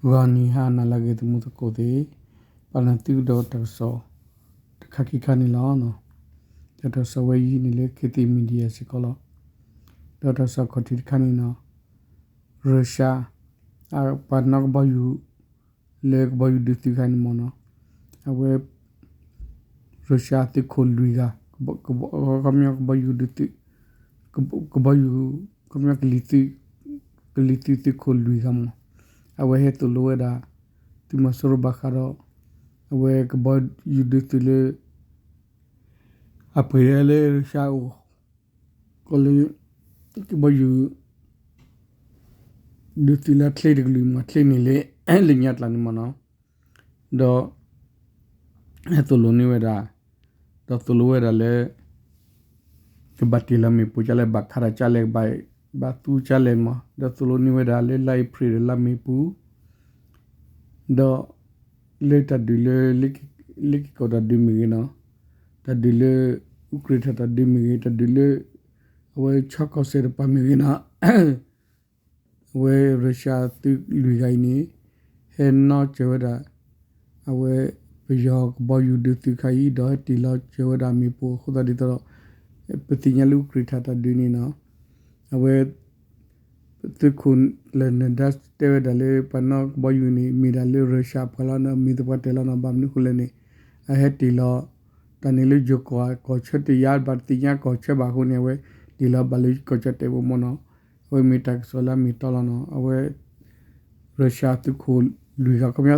ဂီၤနံၤဟါနၤလၢအဂ့ၤ သမူသကိးသ့ၣ်, ပာ်လီၤသုကဒီးတၢ်ကစီၣ်တခါခံခါန့ၣ်လီၤ. တၢ်ကစီၣ်ဝဲအံၤန့ၣ်လၢ ခေတ်သစ် Media စ့ၢ်ကီးလီၤ. ဒီးတၢ်ကစီၣ်ခီၣ်ထံးတခါန့ၣ်နီၤ, Russia ပှၤနီၣ်ကဘီယူၤ လၢကဘီယူၤဒုးသုးခါန့ၣ်မ့ၢ်နီၤ, အဝဲ Russia သုးခိၣ်လွံၢ်ဂၤ, ခီပညီကဘီယူၤဒုးသုး, ကဘီယူၤ, ခီပညီ ကလံၤသုးသုးခိၣ်လွံၢ်ဂၤမ့ၢ်, အဝဲဟဲသိၣ်လိဝဲဒၣ် သုးမီၤစိရိၤဘၣ်ဃးဒီး အဝဲကဘီယူၤဒုးသုးလၢ အပှ့ၤလၢ Russia အအိၣ် ကီးလၢ ကဘီယူၤ ဒုးသုးလၢချ့တကလုာ်မ့ၢ်ချ့န့ၣ်လၢ လၢညါတကျါန့ၣ်မ့ၢ်နီၤ, ဒီး ဟဲသိၣ်လိန့ၢ်ဝဲဒၣ်, ဒီးသိၣ်လိဝဲဒၣ်လၢ ကဘၣ်တ့ၢ်လီၤမ့ၣ်ပိၢ်ကလဲၣ် ဘၣ်ခးတၢ်ကလဲၣ် ဘၣ်သူကလဲၣ်မ့ၢ်, ဒီးသိၣ်လိန့ၢ်ဝဲဒၣ်လၢလါအ့ဖြ့ၣ်ဒီးလါမ့ၤပူၤ ဒီး လၢတၢ်ဒုးလၢ လ့က့ၤကီၢ်တၢ်ဒုးမ့ၢ်ဂ့ၤနီၤ, တၢ်ဒုးလၢ အူကြ့ၣ်ထၣ်တၢ်ဒုးမ့ၢ်ဂ့ၤ, တၢ်ဒုးလၢ အဝဲဆီကီၢ်စဲၣ်တပၤမ့ၢ်ဂ့ၤနီၤ, အဝဲ Russia သုးလွံၢ်ဂၤအံၤန့ၣ် ဟဲနီၣ်စၢၤဝဲဒၣ် အဝဲ ပယီၤကဘီယူၤဒုးသုးခါအံၤ ဒီးဟဲတ့ၢ်လီၤစၢၤဝဲဒၣ်မ့ၣ်ပိၢ်အဃိသတးဒ်သိးဒီး ပသ့ၣ်ညါလၢအူကြ့ၣ်ထၣ်တၢ်ဒုးန့ၣ်နီၤ, အဝဲ သုးခိၣ်လၢနဒါတဲဝဲဒၣ်လၢ ပှၤနီၣ်ကဘီယူၤန့ၣ် မ့ၢ်ဒၣ်လၢ Russia ပှၤလီၤနီၤ, မ့ၢ်သပှၢ်တၢၢ်လီၤနီၤ, ဘၣ်မနုၤအဃိလဲၣ်န့ၣ် အဟဲတ့ၢ်လီၤ တၢ်န့ၣ်လၢယိၤကီၢ် ကီၢ်ဆၢတယါ ဘၣ်တသ့ၣ်ညါကီၢ်ဆၢဘၣ်အဃိန့ၣ် အဝဲတ့ၢ်လီၤဘၣ်လၢကီၢ်ဆၢတဲာ်ဝဲမ့ၢ်နီၤ, အဝဲမ့ၢ်တၢ်ကစီၣ်လၢအမ့ၢ်တီလီၤနီၤ, အဝဲ Russia သုးခိၣ်လွံၢ်ဂၤ ခီပညီ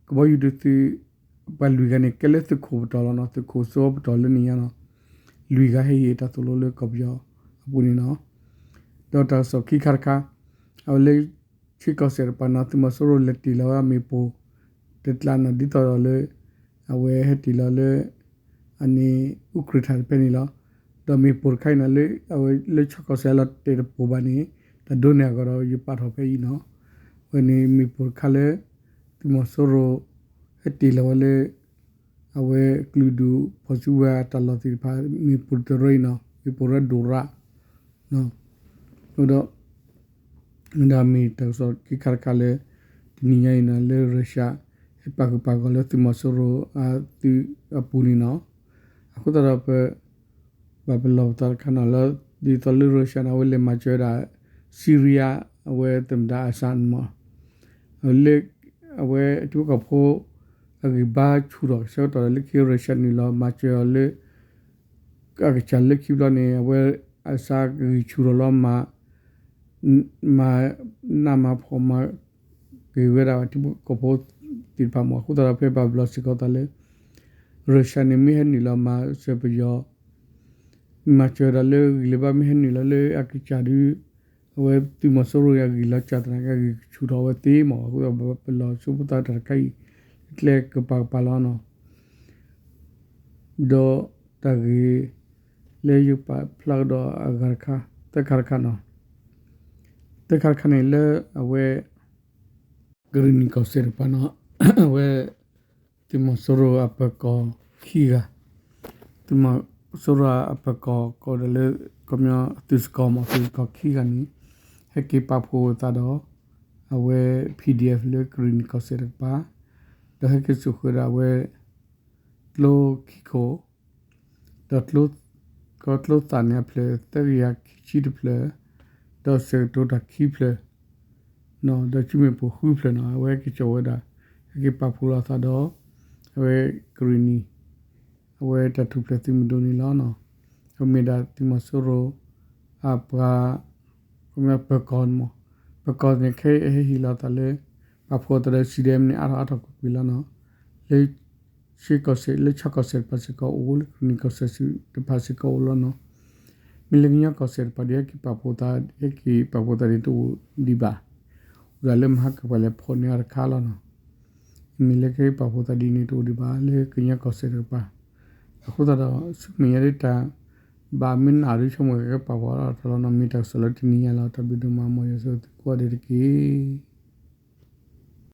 ကဘီယူၤဒုးသုး ပှၤလွံၢ်ဂၤန့ၣ် ကဲလၢသုးခိၣ်ပတီၢ်လီၤနီၤ, သုးခိၣ်စိပတီၢ်လၢန့ၣ်ညါနီၤ, လွံၢ်ဂၤဟဲဟ့ၣ်တၢ်သိၣ်လိလၢကီၢ်ပယီၤအပူၤန့ၣ်နီၤ, ဒီးတၢ်ကစီၣ်ခံခါတခါ အဝဲလၢ ဆ့ကီၢ်စဲၣ်တပၤနီၤ, သုးမီၤစိရိၤလဲၤတ့ၢ်လီၤဝဲမ့ၣ်ပိၢ် တကျါနီၤ, ဒ်သိးဒီးလၢ အဝဲဟဲတ့ၢ်လီၤလၢ အန့ၣ် အူကြ့ၣ်ထၣ်တဖဲန့ၣ်လီၤ. ဒီးမ့ၣ်ပိၢ်တခါအံၤနီၤ လၢအဝဲလၢဆီကီၢ်စဲၣ်လီၤတဲာ်တပိၤဘၣ်န့ၣ် တၢ်ဒိးန့ၢ်အဂီၢ်ဒီးယပာ်ထီၣ်ဖဲအံၤနီၤ, အဝဲန့ၣ်မ့ၣ်ပိၢ်တခါလၢ သုးမီၤစိရိၤ ဟဲတ့ၢ်လီၤဝဲလၢ အဝဲကလုာ်ဒူၣ်ဖီၣ်စုဝဲၤအတၢ်လီၢ်သ့ၣ်တဖၣ် မ့ၣ်ပိၢ်တရၢအံၤနီၤ, မ့ၣ်ပိၢ်ရၢဒိၣ်ရၣ် ဒီး မ့ၢ်တၢ်ကစီၣ်ခံခါတခါလၢ တနံၤညါအံၤနီၤ လၢ Russia ဟဲပာ်ဃုာ်ပာ်ဂီၢ်လၢသုးမီၤစိရိၤအသုးအပူၤန့ၣ်နီၤ, အဃိသတးဒီးပ ဘၣ်ပလီၢ်ပသးတခါနီၤ လၢ ဒ်သိးလၢ Russia န့ၣ် အဝဲလဲၤမၤစၢၤဝဲဒၣ် Syria အဝဲသမ္မတ Assad မး လၢ အဝဲထံဖိကီၢ်ဖိ အဂံၢ်ဘါဆူၣ်ထီၣ်ဆၢကတီၢ်ဒီး လၢခံ Russia နုာ်လီၤမၤစၢၤအီၤလၢ အကစၢ်လၢခံဘျီန့ၣ် အဝဲ Assad ဂံၢ်ဆူၣ်ထီၣ်လီၤ မၤ မၤနးမၤဖှီၣ်မၤ က့ၤဝဲဒၣ်ထံဖိကီၢ်ဖိသ့ၣ်တဖၣ်မး အဃိသတးဒီးဖဲဘၣ်ဘျီစ့ၢ်ကီးသးလၢ Russia န့ၣ် မ့ၢ်ဟဲနုာ်လီၤမၤစၢၤပယီၤ မၤစၢၤဝဲဒၣ်လၢဂံၢ်လၢဘါမ့ၢ်ဟဲနုာ်လီၤလၢအကစၢ်ဒုး အဝဲသုးမီၤစိရိၤအဂံၢ်လီၤစၢ်သနာ်က့ ဂံၢ်ကဆူၣ်ထီၣ်ဝဲသ့မး အဃိသတးဒီးပလီၢ်ဆိဖိသးတၢ်တခါအံၤ ကျဲကပၤကပၤလီၤနီၤ ဒီးတၢ်ဂ့ၢ်လၢယကပာ်ဖျါကဒီးအဂၤတခါ သၢခါတခါနီၤ သၢခါတခါန့ၣ်လၢအဝဲ ကရံၣ်နံၣ်ကီၢ်စဲၣ်တကပၤနီၤ အဝဲ သုးမီၤစိရိၤအပၢၤကီၢ်ခံဂၤ သုးမီၤစိရိၤအပၢၤကီၢ် ကီၢ်ဒီးလၢ ခီပညီသုးစကီၤမး သုးစကီၤခံဂၤန့ၣ် ဟဲက့ၤပာ်ဖှိၣ်အသးဒီး အဝဲ PDF လၢကရံၣ်နံၣ်ကီၢ်စဲၣ်တကပၤ ဒီးဟဲက့ၤစိာ်ဃုာ်ဒီးအဝဲ ကျိခံခိၣ် ဒီး ကီၢ်ကျိသၣ်န့ၣ်အဖျၢၣ်သၢကယၤခံဆံတဖျၢၣ် ဒီးစဲးကတိၤတၢ်ခံဖျၢၣ် ဒီးစုမ့ၣ်ပိၢ်ဃုဖျၢၣ်နီၤ အဝဲဟဲက့ၤစိာ်ဝဲဒၣ် ဟဲက့ၤပာ်ဖှိၣ်လိာ်အသးဒီး အဝဲကရံၣ်နံၣ် အဝဲတၢ်ထူၣ်ဖျဲးသုးမုၢ်ဒိၣ်န့ၣ်လီၤ. အမ့ၢ်ဒၣ်သုးမီၤစိရိၤ အပှၤ ပၢၤကီၢ်မး ပၢၤကီၢ်န့ၣ် ခဲအံၤဟဲဟ့ၣ်လီၤအသးလၢ ပာ်ဖှိၣ်အသးဒီး CDM န့ၣ် အါထီၣ်အါထီၣ်ကွ့ၢ်ကွ့ၢ်လီၤနီၤ လၢ ဆ့ကီၢ်စဲၣ်လၢဆီကီၢ်စဲၣ်တဖၣ်စ့ၢ်ကီးအိၣ် လၢကရံၣ်နံၣ်ကီၢ်စဲၣ်တဖၣ်စ့ၢ်ကီးအိၣ်လီၤနီၤ မ့ၢ်လၢကညီကီၢ်စဲၣ်တဖၣ်ဒီး ဟဲက့ၤပာ်ဖှိၣ်သး ဟဲက့ၤပာ်ဖှိၣ်သးန့ၣ်တအိၣ်ဒံးဘၣ် အိၣ်ဒၣ်လၢမဟါကပၤလဲၤဖီၣ်န့ၢ်အီၤတခါလီၤနီၤ မ့ၢ်လၢကဟဲပာ်ဖှိၣ်သးဒ်န့ၣ်တအိၣ်ဒံးဘၣ် လၢကညီကီၢ်စဲၣ်တကပၤ အဃိသတးဒီး ဆူမဲာ်ညါဒ်တၢ် ဘၣ်မ့ၢ်နၢ်ဒ်ဆိကမိၣ်ကပာ်ဖှိၣ်အီၤထီၣ်လီၤနီၤ မ့ၢ်တၢ်ကစီၣ်လၢတနံၤညါလီၤ တၢ်ဘျုးဒိၣ်မး မ်ယွၤဆိၣ်ဂ့ၤသုကိးဂၤဒဲးတက့ၢ်.